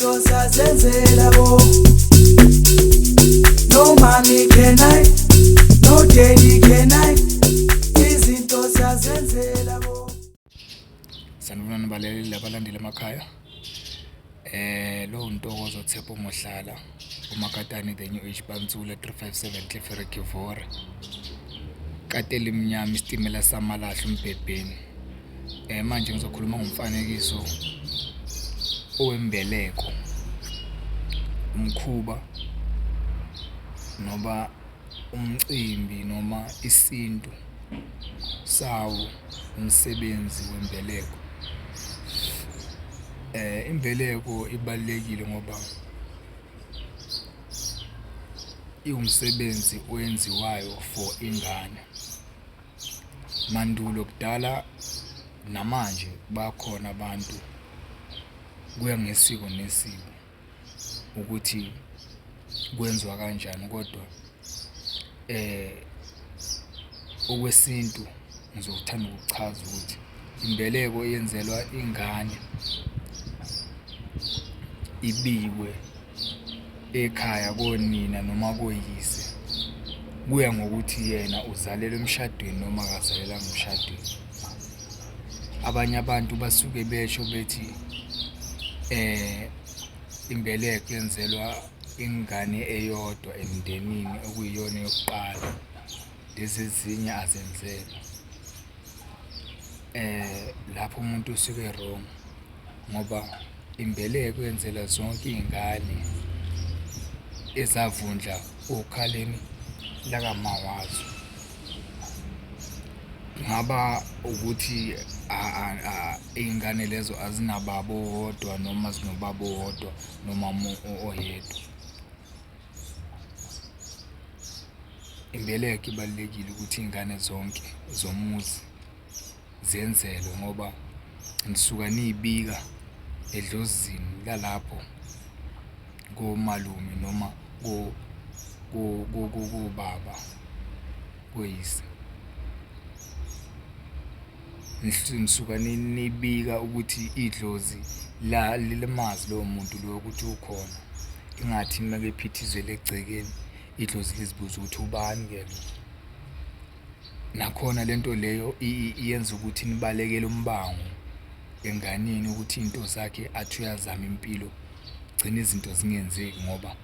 Izinto sazenzela bo. No mommy can I, no daddy can I. Izinto sazenzela bo. Sanibonani balaleli abalandeli emakhaya. Lo uNtokozo Tshepo Mohlala, uMakatane The New Age Pantsula 357 Clifford Kivore. Kati elimnyama isitimela samalahle umbhebheni. Manje ngizokhuluma ngomfanekiso owembeleko, umkhuba noba umcimbi noma isintu sawo umsebenzi wembeleko. Imbeleko ibalulekile ngoba iwumsebenzi owenziwayo for ingane. Mandulo kudala namanje bakhona abantu, kuya ngesiko nesiko ukuthi kwenziwa kanjani kodwa okwesintu ngizothanda ukuchaza ukuthi imbeleko yenzelwa ingane ibikwe ekhaya konina noma koyise, kuya ngokuthi yena uzalelwe emshadweni noma akazalelwanga emshadweni. Abanye abantu basuke besho bethi imbeleko yenzelwa ingane eyodwa emndenini okuyiyona yokuqala, lezi ezinye azenzelwa. Lapho umuntu usuke e-wrong ngoba imbeleko yenzela zonke iy'ngane ezavundla okhaleni lakama wazo. Kungaba ukuthi iy'ngane lezo azinababa owodwa noma zinobaba owodwa noma oyedwa. Imbeleko ibalulekile ukuthi iy'ngane zonke zomuzi zenzelwe ngoba nisuka niyibika edlozini lalapho komalume noma kobaba koyise. Nisuka nibika ukuthi idlozi limazi loyo muntu loyo ukuthi ukhona, ingathi makephithizela egcekeni idlozi lizibuze ukuthi ubani-ke lo. Nakhona lento leyo iyenza ukuthi nibalekele umbango enganeni ukuthi iy'nto zakhe athi uyazama impilo gcina izinto zingenzeki ngoba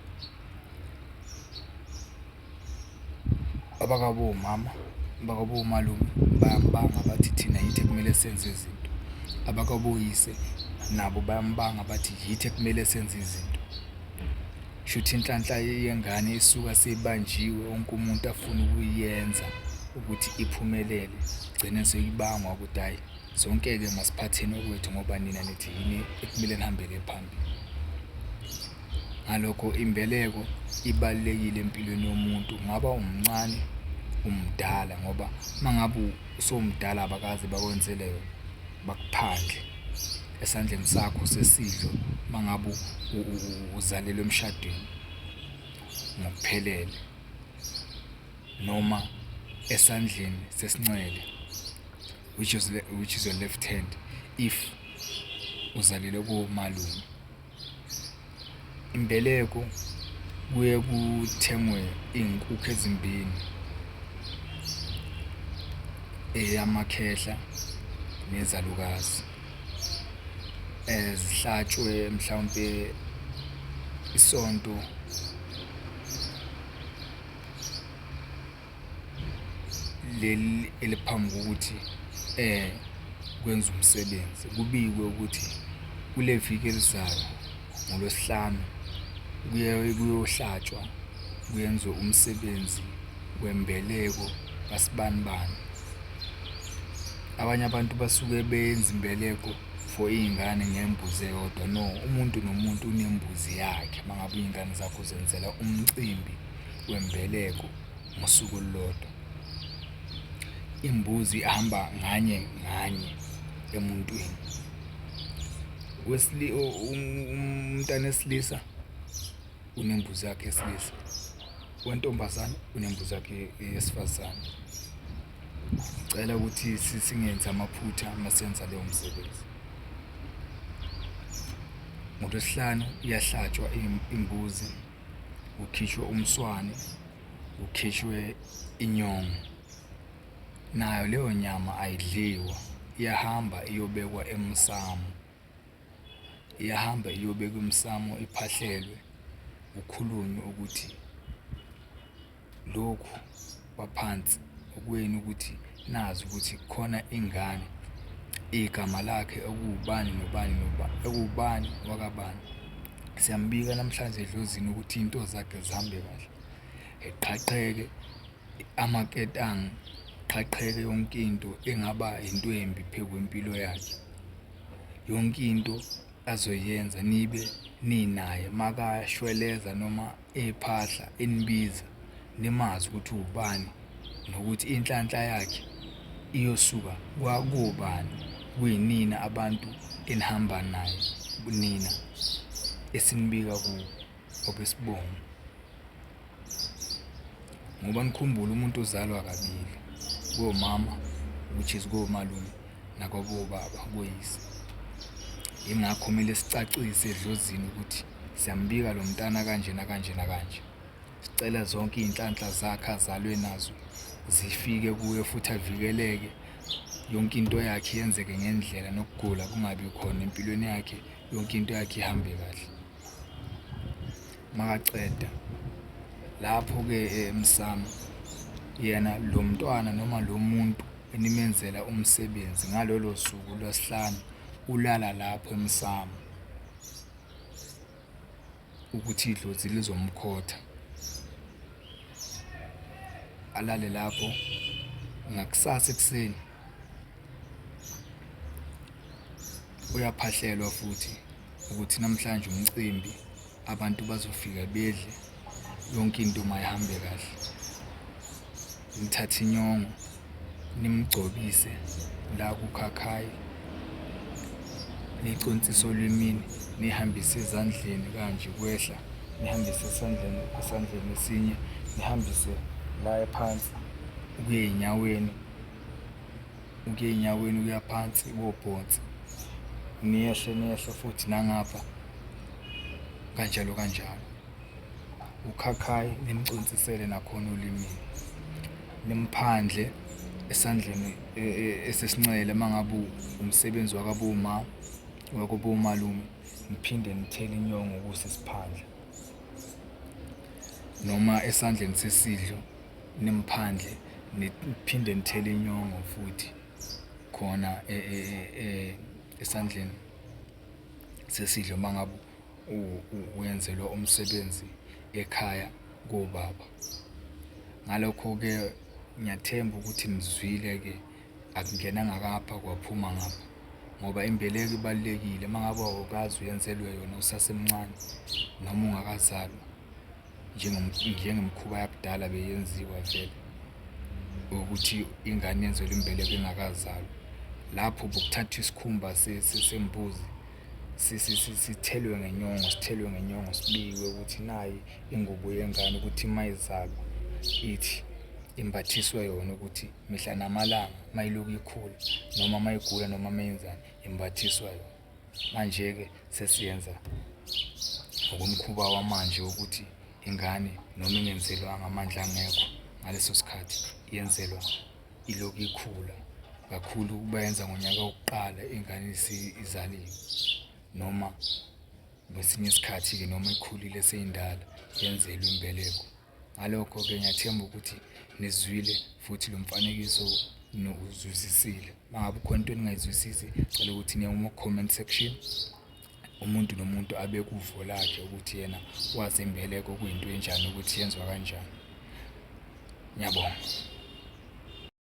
abakabomama abakabomalume bayambanga bathi thina yithi ekumele senze izinto, abakaboyise nabo bayambanga bathi yithi ekumele senze izinto. Shuthi inhlanhla yengane isuka seyibanjiwe wonke umuntu afuna ukuyenza ukuthi iphumelele, gcine seyibangwa ukuthi hhayi sonke-ke masiphatheni okwethu ngoba nina nithi yini ekumele nihambele phambili. Ngalokho imbeleko ibalulekile empilweni yomuntu, kungaba umncane umdala ngoba uma ngabe usumdala abakaze bakwenzele yona bakuphandle esandleni sakho sesidlo uma ngabe uzalelwe emshadweni ngokuphelele noma esandleni sesinxele which is your left hand if uzalelwe komalume. Imbeleko kuye kuthengwe iy'nkukhu ezimbili, eyamakhehla nezalukazi zihlatshwe mhlawumpe isonto leli eliphambi kokuthi kwenziwe umsebenzi. Kubikwe ukuthi kule viki elizayo ngoLwesihlanu kuye kuyohlatshwa kuyenzwe umsebenzi wembeleko kasibanibani. Abanye abantu basuke benza imbeleko for iy'ngane ngembuzi eyodwa, no, umuntu nomuntu unembuzi yakhe uma ngabe iy'ngane zakho uzenzela umcimbi wembeleko ngosuku olulodwa. Imbuzi ihamba nganye nganye emuntwini. Umntana wesilisa unembuzi yakhe yesilisa, wentombazane unembuzi yakhe yesifazane. Ngicela ukuthi singenzi amaphutha uma senza leyo msebenzi. NgoLwesihlanu iyahlatshwa imbuzi, kukhishwe umswane, kukhishwe inyongo. Nayo leyo nyama ayidliwa, iyahamba iyobekwa emsamo. Iyahamba iyobekwa emsamo iphahlelwe, kukhulunywe ukuthi lokhu kwaphansi okwenu ukuthi nazi ukuthi khona ingane igama lakhe okuwubani nobani nobani ekuwubani wakabani. Siyambika namhlanje edlozini ukuthi iy'nto zakhe zihambe kahle, eqhaqheke amaketanga, qhaqheke yonke into engaba into embi phezu kwempilo yakhe. Yonke into azoyenza nibe ninaye makashweleza noma ephahla enibiza nimazi ukuthi uwubani nokuthi inhlanhla yakhe iyosuka kwakobani kuyinina abantu enihamba naye nina esinibika kubo okwesibongo. Ngoba nikhumbule umuntu uzalwa kabili komama which is komalume nakwabobaba koyise. Yingakho kumele sicacise edlozini ukuthi siyambika lo mntana kanje nakanje nakanje. Sicela zonke iy'nhlanhla zakhe azalwe nazo zifike kuye futhi avikeleke yonke into yakhe yenzeke ngendlela nokugula kungabi khona empilweni yakhe yonke into yakhe ihambe kahle. Makaceda lapho-ke emsamo yena lo mntwana noma lo muntu enimenzela umsebenzi ngalolo suku lwesihlanu ulala lapho emsamo ukuthi idlozi lizomkhotha alale lapho ngakusasa ekuseni uyaphahlelwa futhi ukuthi namhlanje umcimbi abantu bazofika bedle yonke into mayihambe kahle. Nithathe inyongo nimgcobise la kukhakhayi niyicontsise olimini nihambise ezandleni kanje kwehla nihambise esandleni esandleni esinye nihambise la ephansi ukuya ey'nyaweni ukuya ey'nyaweni ukuya phansi kobhonsi niyehle niyehle futhi nangapha kanjalo kanjalo. Ukhakhayi nimconsisele nakhona olimini nimphandle esandleni e, e, esesinxele uma ngabe umsebenzi wakaboma wakubomalume niphinde nithele inyongo kuso isiphandla noma esandleni sesidlo nimphandle niphinde nithele inyongo futhi khona e, esandleni sesidlo uma ngabe wenzelwa umsebenzi ekhaya kobaba. Ngalokho-ke ngiyathemba ukuthi nizwile-ke akungenanga ngapha kwaphuma ngapha ngoba imbeleko ibalulekile uma ngabe awukaze uyenzelwe yona usasemncane noma ungakazalwa njengemikhuba yakudala beyenziwa vele ukuthi ingane yenzelwe imbeleko ingakazalwa. Lapho bokuthathwa isikhumba sembuzi sithelwe ngenyongo, sithelwe ngenyongo sibikwe ukuthi nayi ingubo yengane ukuthi uma izalwa ithi imbathiswe yona ukuthi mihla namalanga uma ilokhu ikhula noma uma igula noma uma yenzani imbathiswa yona. Manje-ke sesiyenza ngokomkhuba wamanje wokuthi ingane noma ingenzelwanga amandla angekho ngaleso sikhathi yenzelwa ilokhu ikhula kakhulu bayenza ngonyaka wokuqala ingane isizaliwe noma kwesinye isikhathi-ke noma ikhulile seyindala yenzelwe imbeleko. Ngalokho-ke ngiyathemba ukuthi nizwile futhi lo mfanekiso niwuzwisisile. Uma ngabe kukhona into eningayizwisisi, cela ukuthi niye kuma-comment section umuntu nomuntu abeke uvo lakhe ukuthi yena wazi imbeleko kuyinto enjani ukuthi yenziwa kanjani. Ngiyabonga.